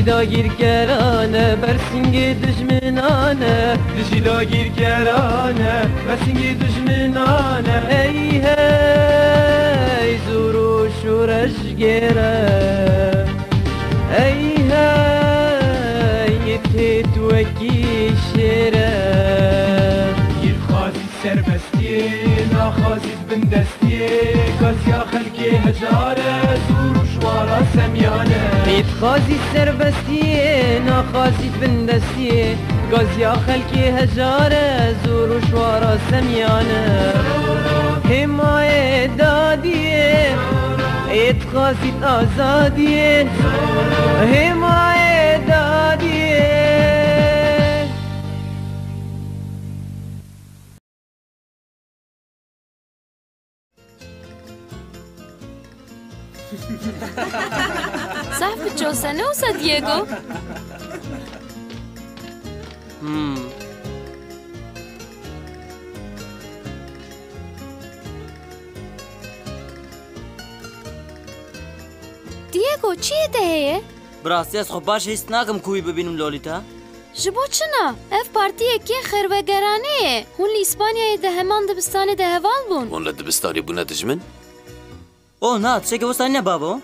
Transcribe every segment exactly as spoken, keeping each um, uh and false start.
Dagîrkerane, bersîngê dijminane. Dijî dagîrkerane, bersîngê dijminane. Ey hey, zor û şoreş gêre. Ey hey, yê têt wekî şêre. Yê dixwazî serbestiyê, naxwazî bindestiyê, gaziya xelkê hejare, zor û şwara semyane. Yê dixwazî serbestiyê, naxwazî bindestiyê, gaziya xelkê hejare, zor û şwara semyane. Hêmayê dadiyê, yê dixwazî azadiyê, hêmayê dadiyê. Zehf bi çose ne wisa Diego? Hmm. Diego, çi yê te heye? Bi rastî ez xwe baş hîs nakim ku wî bibînim, Lolita. Ji bo çi na? Ev partiyekê xerwegeranê ye. Hûn li Îspanyayê di heman dibistanê de heval bûn. Hûn li dibistanê bûne dijmin? Oh na, tiştekî wisa nîne bavo.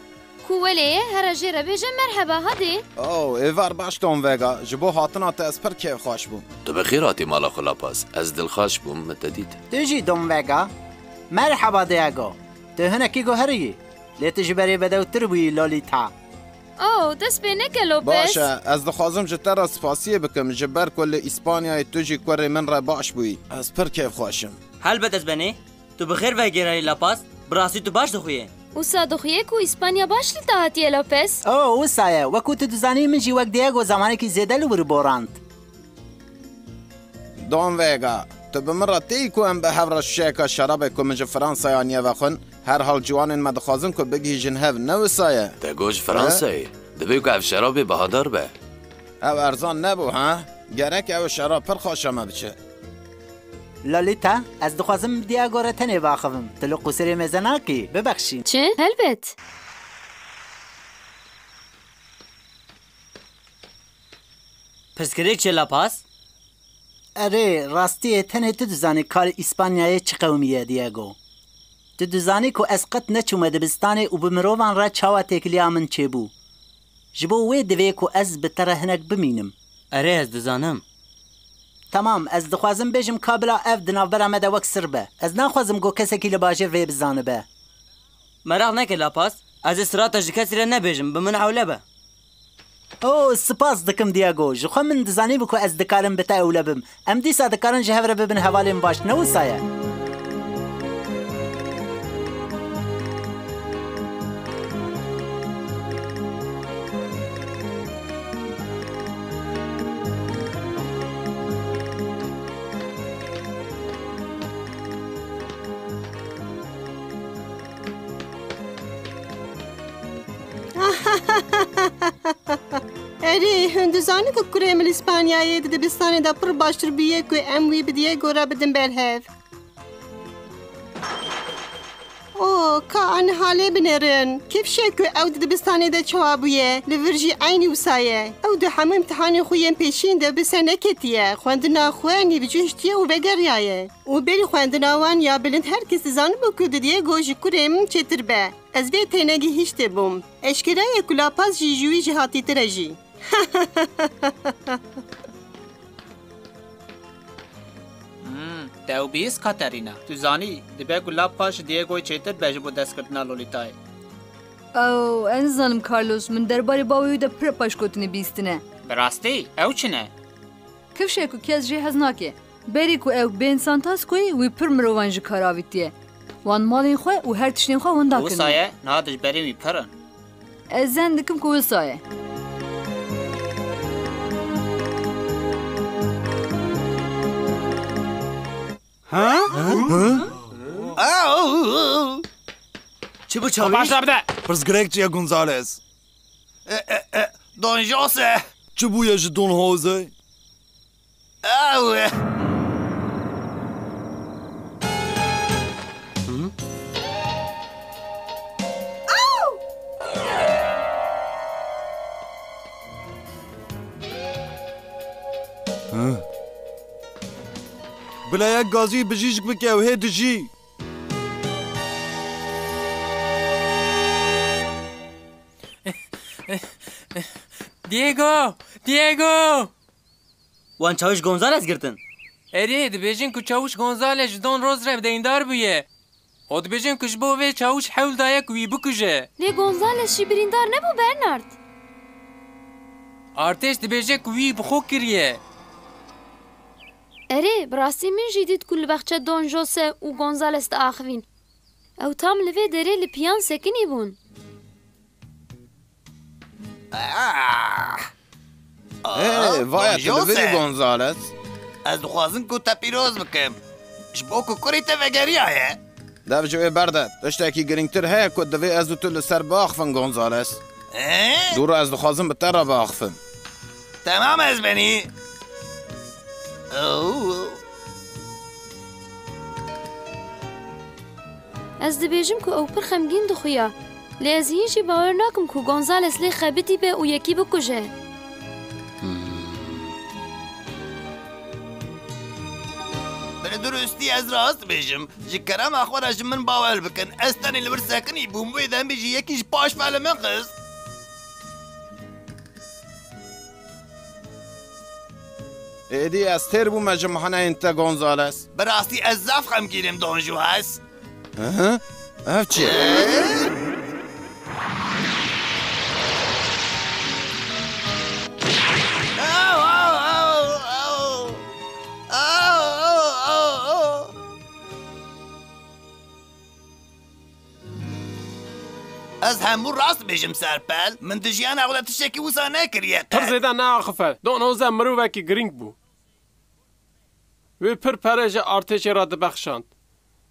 Ku welê ye, here jê re bêje merheba, hadê. Oh, êvar baş Don Vega, ji bo hatina te ez pir kêfxweş bûm. Tu bi xêr hatî mala xwe La Paz. Ez dilxweş bûm min te dît. Tu jî Don Vega. Merheba Diego. Tu hinekî guheriyî. Lê tu ji berê bedewtir bûyî Lolita. Oh, dest pê neke Lopez. Baş e, ez dixwazim ji te re spasiyê bikim, ji ber ku li Îspanyayê tu jî kurê min re baş bûyî. Ez pir kêfxweş im. Helbet ez benê. Tu bi xêr vegêrayî La Paz. Bi rastî tu baş dixuyê. Wisa dixuyê ku Îspanya baş li te hatiye Lopez? Oh, wisa ye. Wekû tu dizanî min jî wek Diego zamanekî zêde li wir borand. Don Vega, tu bi min re têyî ku em bi hev re şişeyeka şerabê ku min ji Fransayê aniye vexwin? Herhal ciwanên me dixwazin ku bigihîjin hev, ne wisa ye? Te got ji Fransayê. He? Divê ku ev şerabê bihadar be. Ew erzan nebû, ha? Gerek ew şerab pir xweşa me biçe. Lolita, ez dixwazim bi Diego re tenê biaxivim. Tu li qûsirê mêze nakî, bibexşîn. Çi? Helbet. Pirsgirêk çi La Paz? Erê, rastiyê tenê tu dizanî kar Îspanyayê çi qewimî ye, Diego. Tu dizanî ku ez qet neçûme dibistanê û bi mirovan re çawa têkiliya min çêbû. Ji bo wê divê ku ez bi te re hinek bimînim. Erê, ez dizanim. Temam, ez dixwazim bêjim ka bila ev di navbera me de wek sir be. Ez naxwazim ku kesekî li bajêr vê bizanibe. Meraq neke La Paz, ez ê sirata ji kesî re nebêjim, bi min ewle be. Oh, spas dikim Diego, ji xwe min dizanîbû ku ez dikarim bi te ewle bim. Em dîsa dikarin ji hev re bibin hevalên baş, ne wisa ye? Erê, hûn dizanin ku kurê min li Spanyayê di dibistanê de pir baştir bûye ku em wî bi Diego re bidin ber hev. O, ka aniha lê binêrin. Kifşê ku ew di dibistanê de çawa bûye, li vir jî eynî wisa ye. Ew di hemû îmtihanên xwe yên pêşîn de bi ser neketiye, xwendina xwe nîvcihiştiye û vegeriyaye. Û berî xwendina wan ya bilind her kes dizanibû ku di Diego ji kurê min çêtir be. Ez vê tênegihîştê bûm. Eşkere ye ku La Paz jî ji wî jêhatîtir e jî. Hmm, te ew bihîst, Katerîna? Tu zanî, dibe ku La Paz ji Diegoyê çêtir be ji bo destkirtina Lolitayê. Ew, ez nizanim, Carlos, min derbarê bavê wî de pir paşgotinê bihîstine. Bi rastî? Ew çi ne? Kifşek ku kes jê hez nake. Berî ku ew bên Santaskoyê, wî pir mirovan ji kar avîtiye. Wan malên xwe û her tiştên xwe winda kirine. Wisa ye, niha dijberên wî pir in. Ez zen dikim ku wisa ye. Ha? Çi bû çawiş? Pirsgirêk çi ye, Gonzales? E, e, e, Don Jose. Çi bûye ji Don Jose? Ew e. Bila yek gazî bijîşk bike, ew hê dijî. Diego! Diego! Wan çawiş Gonzales girtin? Erê, dibêjin ku çawiş Gonzales ji Don Rose re deyndar bûye. Û dibêjin ku ji bo vê çawiş hewl daye ku wî bikuje. Lê Gonzales jî birîndar nebû, Bernard. Artêş dibêje ku wî bi xwe kiriye. Erê, bi rastî min jî dît ku li bexçe Don Jose û Gonzales diaxivîn. Ew tam li vê derê li piyan sekinî bûn. Ah! Ê, vaya tu li vir î, Gonzales. Ez dixwazim ku te pîroz bikim. Ji bo ku kurê te vegeriyaye. Dev ji wê berde. Tiştekî girîngtir heye ku divê ez û tu li ser biaxivin, Gonzales. Ê? Dû re ez dixwazim bi te re biaxivim. Temam ez benî. Oh. Ez dibêjim ku ew pir xemgîn dixuya. Lê ez hîn jî bawer nakim ku Gonzales lê xebitî be û yekî bikuje. Bi durustî ez rast dibêjim. Ji kerema xwe re ji min bawer bikin. Ez tenê li vir sekinî bûm. Wê demê jî yekî ji paş ve li min xist. Êdî ez têr bûme ji mihaneyên te, Gonzales. Bi rastî ez zaf xemgîn im, Don Juan. Hı hı. Ev çi ye? Au, au, au, au. Au, au, au, au. Ez hemû rast bêjim, Serpel. Min di jiyana xwe de tiştekî wisa nekiriye qet. Pir zêde neaxife. Don Jose mirovekî girîng bû. Wê pir pere ji artêşê re dibexşand.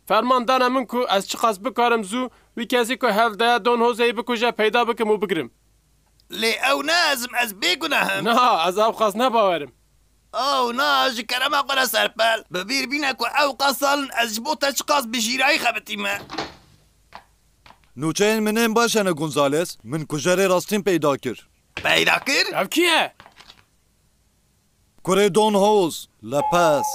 Ferman dane min ku ez çiqas bikarim zû wî kesî ku hewl daye Don Joseyê bikuje peyda bikim û bigirim. Lê ew ne ez im, ez bêguneh im. Na, ez ew qas ne bawer im. Ew na, ji kerema xwe re, Serpel. Bi bîr bîne ku ew qas sal in ez ji bo te çiqas bi jîrayî xebitîme. Nûçeyên min ên baş hene, Gonzales. Min kujerê rastîn peyda kir. Peyda kir? Ev kî ye? Kurê Don Jose, Lepez.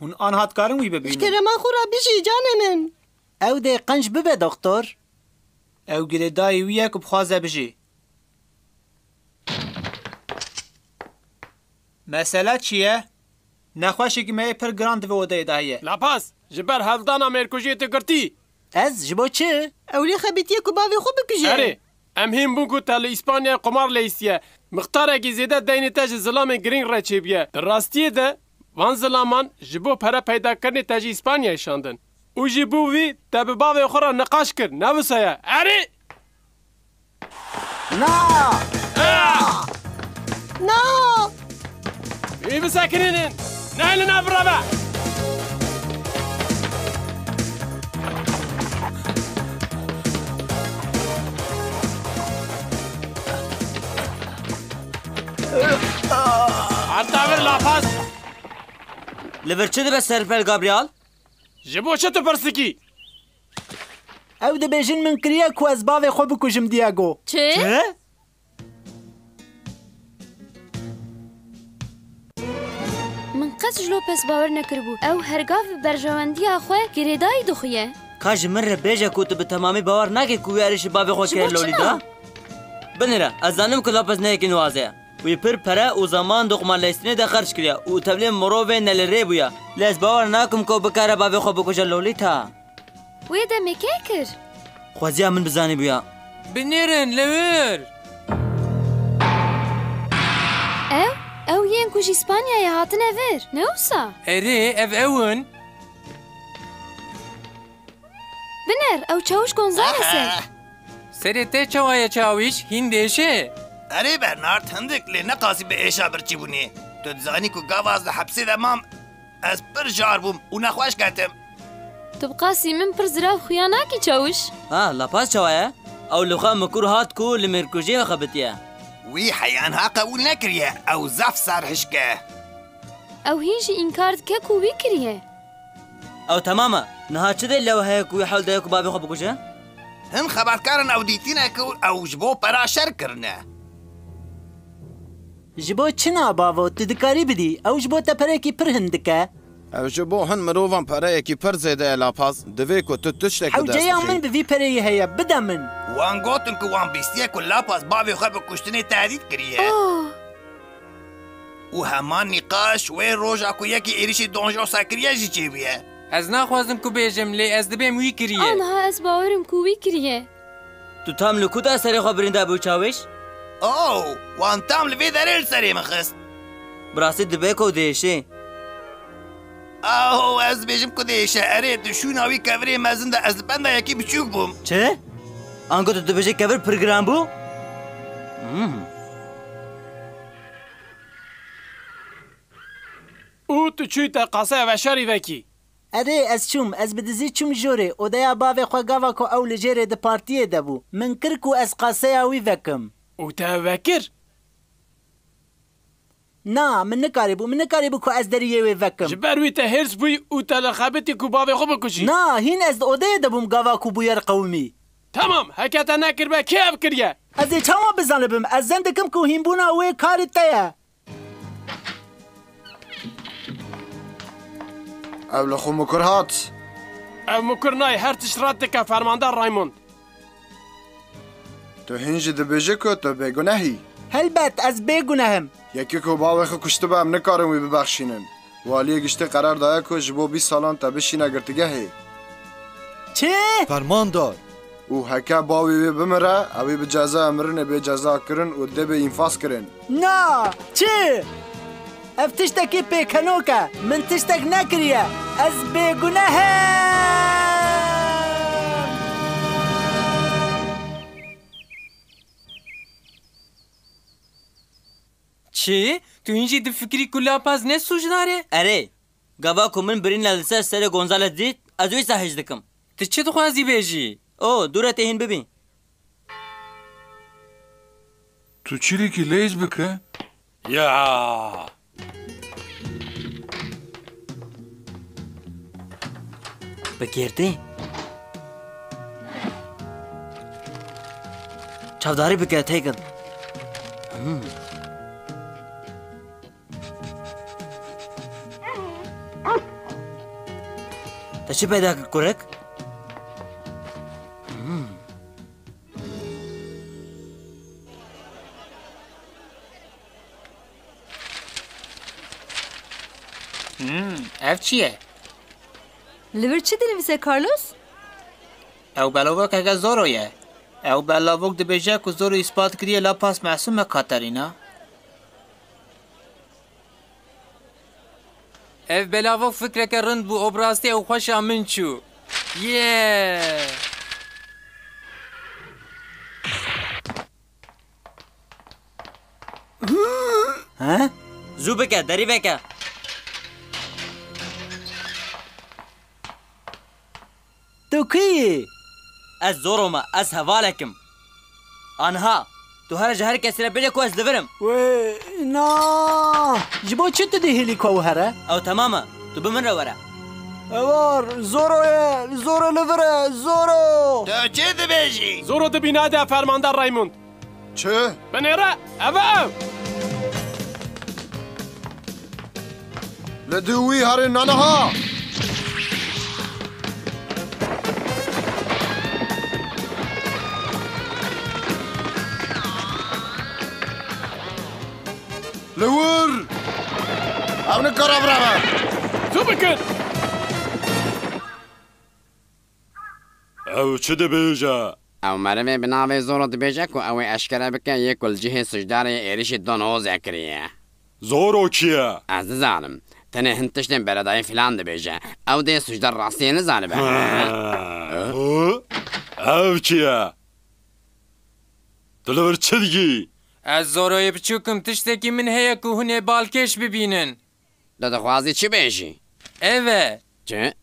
Hûn anha dikarin wî bibînin? Ji kerema xwe re bijî, canê min. Ew dê qenc bibe, doktor. Ew girêdayî wî ye ku bixwaze bijî. Mesele çi ye? Nexweşekî me yê pir giran di vê odeyê de heye. Lapaz, ji ber hevdana mêrkujiyê tu girtî. Ez? Ji bo çi? Ew lê xebitiye ku bavê xwe bikuje. Erê, em hîn bûn ku te li Îspanyayê qumar leyîstiye. Mixtarekî zêde deynê te ji zilamên girîng re çêbûye. Di rastiyê de, van zilaman ji bo pere peydakirinê te ji Îspanyayê şandin. Û jî bo vî te bi bavê xwe re niqaş kir, ne wisa ye? Erê! Na! Na! Wî bisekinînin! Nehêlin ev bireve! Arta vir, Lapaz! Li vir çi dibe, Serpel Gabriel? Ji bo çi tu pirs dikî? Ew dibêjin min kiriye ku ez bavê xwe bikujim, Diego. Çi? Çi? Min qet ji Lopez bawer nekiribû. Ew hergav bi berjewendiya xwe girêdayî dixuye. Ka ji min re bêje ku tu bi temamî bawer nakî ku wî êrişî bavê xwe kiriye Lolita? Ji bo çima? Binêre, ez zanim ku Lopez ne yekî nuwaze ye. Wî pir pere û zeman di qumarleyîstinê de xerc kiriye û tevlê mirovê ne li rê bûye. Lê ez bawer nakim ku bikare bavê xwe bikuje Lolita. Wê demê kê kir? Xweziya min bizanîbûya. Binêrin li wir! Ew, ew yên ku ji Îspanyayê hatine vir, ne wisa? Erê, ev ew in. Biner, ew çawiş Gonzales e. Aha. Serê te çawa ye çawiş? Hîn dêşe. Erê Bernard, hindik lê ne qasî bi êşa birçî bûnê. Tu dizanî ku gava ez di hepsê de mam, ez pir jar bûm û nexweş ketim. Tu bi qasî min pir zirav xuya nakî çawiş. Ha, Lapaz çawa ye? Ew li xwe mikur hat ku li mêrkujiyê xebitiye. Wî heya niha qebûl nekiriye. Ew zaf serhişk e. Ew hîn jî înkar dike ku wî kiriye. Ew temam e. Niha çi delîl ew heye ku wî hewl daye ku bavê xwe bikuje? Hin xebatkarin ew dîtine ku ew ji bo pera şer kirine. Ji bo çi na bavo, tu dikarî bidî? Ew ji bo te perekî pir hin dike. Ew ji bo hin mirovan pereyekî pir zêde ye, Lapaz. Divê ku tu tiştekî dest Hewceya bixî. Min bi vî pereyî heye, bide min. Wan gotin ku wan bîstiye ku Lapaz bavê xwe bi kuştinê tehdît kiriye. Oh. Û heman nîqaş wê roja ku yekî êrişî Don Josa kiriye jî çêbûye. Ez naxwazim ku bêjim, lê ez dibêm wî kiriye. Aniha ez bawerim ku wî kiriye. Tu tam li ku de serê xwe birînda bû, Çawîş? Oh, wan tam li vê derê li serê min xist. Bi rastî dibe ku dihêşê. Oh, ez dibêjim ku dihêşe. Erê, di şûna wî kevirê mezin de ez li benda yekî biçûk bûm. Çi? Ango tu dibêjî kevir pir giran bû? Hmm. Û tu çûyî te qaseya veşarî vekî. Erê, ez çûm, ez bi dizî çûm jorê, odeya bavê xwe gava ku ew li jêrê di partiyê de bû. Min kir ku ez qaseya wî vekim. Û te ev vekir? Na, min nikarîbû, min nikarîbû ku ez deriyê wê vekim. Ji ber wî te hêrs bûyî û te li xebitî ku bavê xwe bikujî. Na, hîn ez di odeyê de bûm gava ku bûyer qewimî. Temam, heke te nekiribe, kê ev kiriye? Ez ê çawa bizanibim? Ez zen dikim ku hînbûna wê karê te ye. Ev li xwe mukur hat. Ev mukur nayê, her tişt red dike, Fermandar Raymond. Tu hîn jî dibêjî ku tu bêguneh î? Helbet, ez bêguneh im. Yekî ku bavê xwe kuştibe, em nikarin wî bibexşînin. Waliyê giştî qerar daye ku ji bo bîst salan te bişîne girtîgehê. Çi? Fermandar. Û heke bavê wê bimire, ew ê bi cezaya mirinê bê cezakirin û dê bê înfaz kirin. Na! Çi? Ev tiştekî pêkenok e. Min tiştek nekiriye. Ez bêguneh im. Çi? Tu hîn jî difikirî ku Lapaz ne sûcdar e? Erê, gava ku min birîna li ser serê Gonzales dît, ez wî sehîj dikim. Tu çi dixwazî bêjî? O, dûre tê hîn bibî. Tu çîrîkî leyz bike. Ya! Bi girtî? Çavdarî bike, Tegan. Hmm. Te çi peyda kir, kurek? Hmm. Hmm, ev çi ye? Li vir çi dinivîse, Carlos? Ew belavokeke Zoro ye. Ew belavok dibêje ku Zoro îspat kiriye Lapaz mesûm e, Katerina. Ev belavok fikreke rind bû, û bi rastî ew xweşa min çû. Yee! He? Zû bike, derî veke. Tu kî yî? Ez Zoro me, ez hevalek im. Aniha, tu here ji her kesî re bêje ku ez li vir im. Wê, na! Ji bo çi tu dihêlî ku ew here? Ew temam e, tu bi min re were. Ewar, Zoro ye, Zoro li vir e, Zoro! Tu çi dibêjî? Zoro di bîna de, Fermandar Raymond. Çi? Binêre, ev e ev! Li dû wî herî naniha! Li wir! Ew nikare bireve! Zû bikin! Ew çi dibêje? Ew merivê bi navê Zoro dibêje ku ew ê eşkere bike yê ku li cihê sûcdarê êrişî Don Jose kiriye. Zoro kî ye? Ez nizanim. Tenê hin tiştên beredayî filan dibêje. Ew dê sûcdar rastiyê nizanibe. Ha. Ew kî ye? Tu li vir çi digî? Ez Zoroyê biçûk im, tiştekî min heye ku hûn ê balkêş bibînin. Tu dixwazî çi bêjî? Ev e. Çi?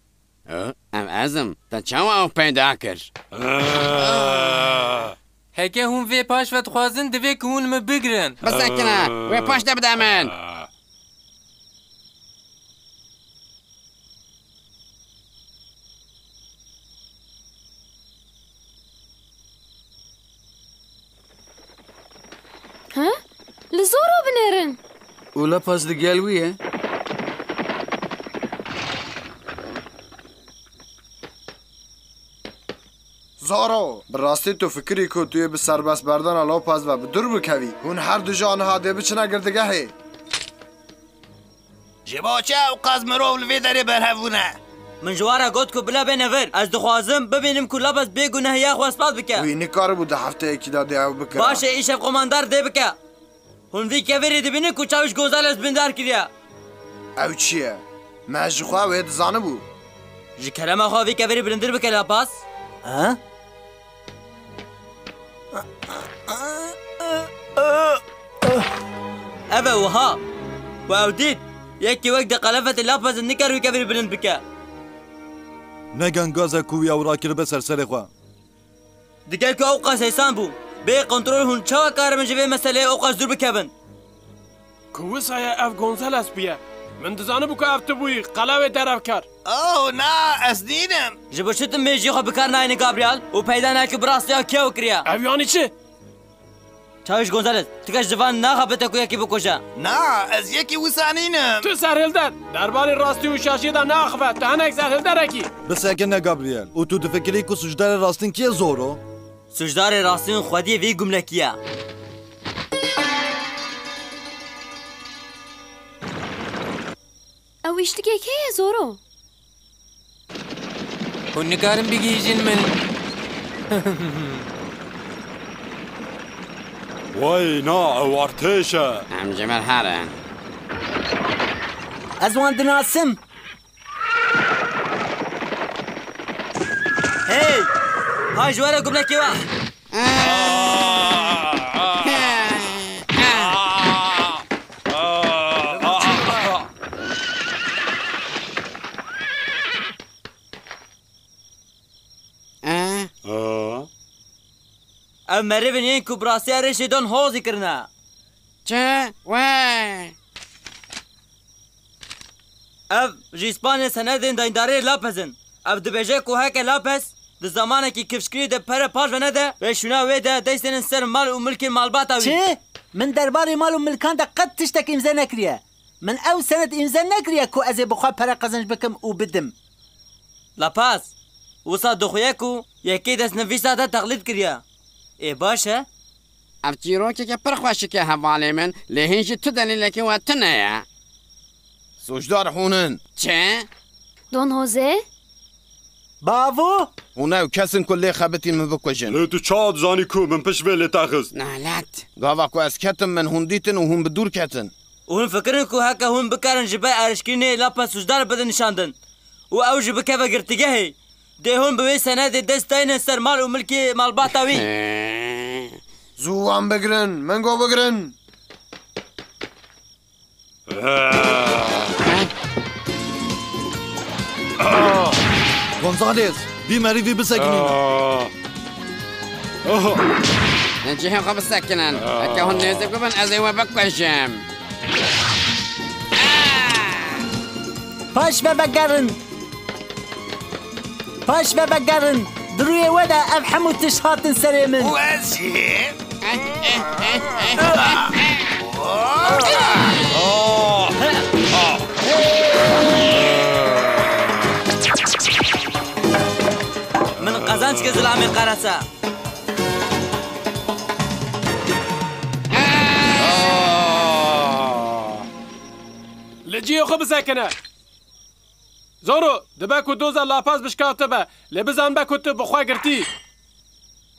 Ev ez im. Te çawa ew peyda kir? Heke hûn vê paş ve dixwazin, divê ku hûn min bigirin. Bisekine, wê paş de bide min. Ha? Li Zoro binêrin. Û Lapaz li gel wî ye. Zoro, bi rastî tu fikirî ku tu yê bi serbestberdana Lapaz ve bi dûr bikevî? Hûn her du jî aniha dê biçine girtîgehê. Ji bo çi ew qas mirov li vê derê berhev bûne? Min ji wan re got ku bila bêne vir. Ez dixwazim bibînim ku Lapaz bêguneh ya xwe ispat bike. Wî nikaribû di hefteyekî de dê ew bikira. Baş e, îşev komandar dê bike. Hûn vî kevirî dibînin ku Çawiş Gonzales bindar kiriye. Ew çi ye? Me ji xwe wê dizanibû. Ji kerema xwe vî kevirî bilindir bike, Lapaz. Ha? Ev e wiha. Ku ew dît, yekî wek di qelefetê Lapazê nikar wî kevirî bilind bike. Ne gengaze ku wî ew rakiribe ser serê xwe. Diger ku ew qas hêsan bû, bê kontrol hûn çawa karibin ji vê meseleyê ew qas dûr bikevin? Ku wisa ye ev Gonzales bûye. Min dizanibû ku ev tu bûyî, qelawê derevkar. Oh, na, ez nînim. Ji bo çi tu mêjiyê xwe bi kar nayênî, Gabriel, û peyda nayê ku bi rastiya kê ew kiriye? Ev yanî çi? Çawiş Gonzales, tu kes ji van naxebite ku yekî bikuje. Na, ez yekî wisa nînim. Tu serhilder, derbarê rastî û şaşiyê de neaxive, tu hinek serhilderekî. Bisekine Gabriel, û tu difikirî ku sûcdarê rastîn kî ye Zoro? Sûcdarê rastîn xwediyê vî gumlekî ye. Ew îşlikê kê ye Zoro? Hûn nikarin bigihîjin min. Wey na, ew artêş e. Em ji vir herin. Ez wan dinasim. Hey! Hay ji we re gumlekê we! Ev merivên yên ku bi rastiya rêşê Don Hozî kirine. Çi? Wê? Ev ji Îspanyê senedên dayîndariyê Lapez in. Ev dibêje ku heke Lapez di zamanekî kifşkirî de pere paş ve nede, wê şûna wê de destênin ser mal û milkên malbata wî. Çi? Min derbarê mal û milkan de qet tiştek îmze nekiriye. Min ew sened îmze nekiriye ku ez ê bi xwe pere qezenc bikim û bidim. Lapaz, wisa dixuye ku yekê destnivîsa te teqlîd kiriye. Ê baş e? Ev çîrokeke pir xweşik e hevalê min, lê hîn jî tu delîlekî we tune ye. Sûcdar hûn in. Çi? Don Jose? Bavo? Hûn ew kes in ku lê xebitîn min bikujin. Lê tu çawa dizanî ku min pişt vê lê texist? Nalet. Gava ku ez ketim min hûn dîtin û hûn bi dûr ketin. Û hûn fikirin ku heke hûn bikarin ji ber erişkirinê Lapez sûcdar bidin nîşandin û ew jî bikeve girtîgehê, dê hûn bi wê senedê dest daynin ser mal û milkê malbata wî. Zû wan bigirin, min got bigirin. Gonzales, vî merivî bisekinîne. Cihê xwe bisekinin. Heke hûn nêzik bibin, ez ê we bikujim. Paş ve vegerin. Paş ve vegerin. Di rûyê we de ev hemû tişt hatin serê min. Û ez jî. Min qezenc kir zilamê qerese. Li cihê xwe bisekine. Zoro, dibe ku doza Lapaz bişkatibe, lê bizanbe ku tu bi xwe girtî.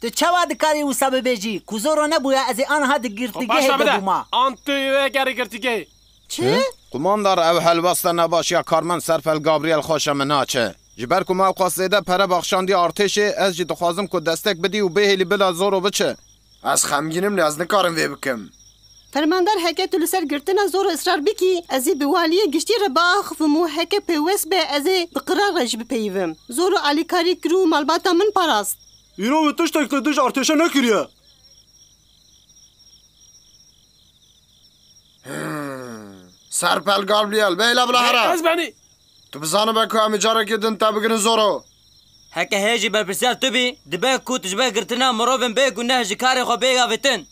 Tu çawa dikarî wisa bibêjî? Ku Zoro nebûya, ez ê aniha di girtîgehê bibûma. An tu wê gerî girtîgehê. Çi? Qumandar, ew helwesta nebaş ya karmend Serpel Gabriel xweşa min naçe. Ji ber ku me ewqas zêde pere baxşandiye artêşê, ez jî dixwazim ku destek bidî û bêhêlî bila Zoro biçe. Ez xemgîn im, lê ez nikarim vê bikim. Fermandar, heke tu li ser girtina Zoro israr bikî, ez ê bi waliyê giştî re biaxivim û heke pêwest be, ez ê bi qirar re jî bipeyivim. Zoro alîkarî kir û malbata min parast. Îro wî tiştek li dij artêşe nekiriye. Hmm. Serpel Gabriel, bêle bila here. Ez benî. Tu bizanibe ku em ê carekê din te bigirin Zoro. Heke hê jî berpirsiyar tu bî, dibe ku tu ji ber girtina mirovên bê guneh ji karê xwe bêyî avêtin.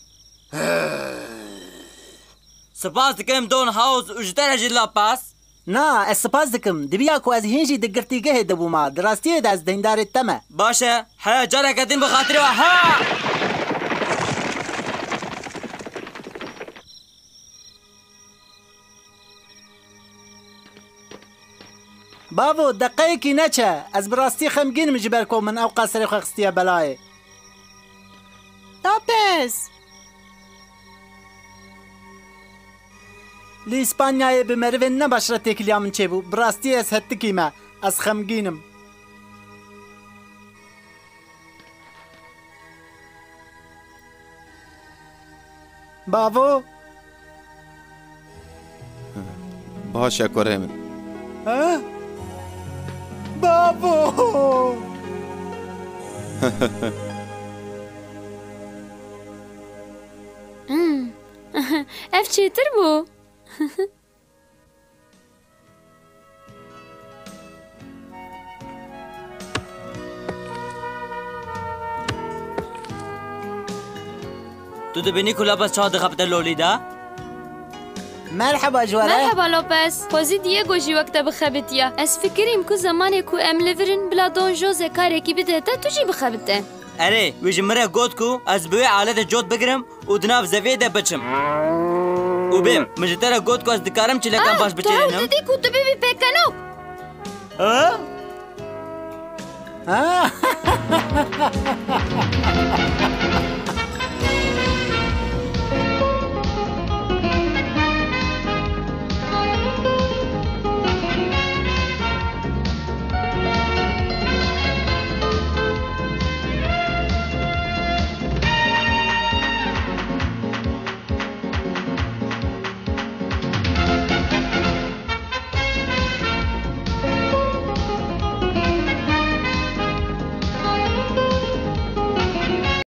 Spas dikim Don House û ji te re jî Lopez. Na, ez spas dikim. Dibiya ku ez hîn jî di girtîgehê de bûma. Di rastiyê de ez deyndarê te me. Baş e. Heya careke din bi xatirê we. Ha! Bavo, deqeyekî neçe. Ez bi rastî xemgîn im ji ber ku min ew qas serê xwe xistiye belayê. Lopez! Li Îspanyayê bi merivên ne baş re têkiliya min çêbû. Bi rastî ez hetikî me. Ez xemgîn im. Bavo! Baş e kurê min. Ha? Bavo! Hmm. Ev çêtir bû. Tu dibînî ku Lopez çawa dixebite Lolî de? Merheba ji we re. Merheba Lopez. Xwezî Diego jî wek te bixebitiya. Ez fikirîm ku zemanê ku em li vir in bila Don Jose karekî bide te, tu jî bixebite. Erê, wî ji min re got ku ez bi wê aletê cot bigirim û di nav zeviyê de biçim. Û bêm, min ji te re got ku ez dikarim çilekan baş biçêrînim. Ah, tu hewl didî ku tu bibî pêkenok? Ha? Ha?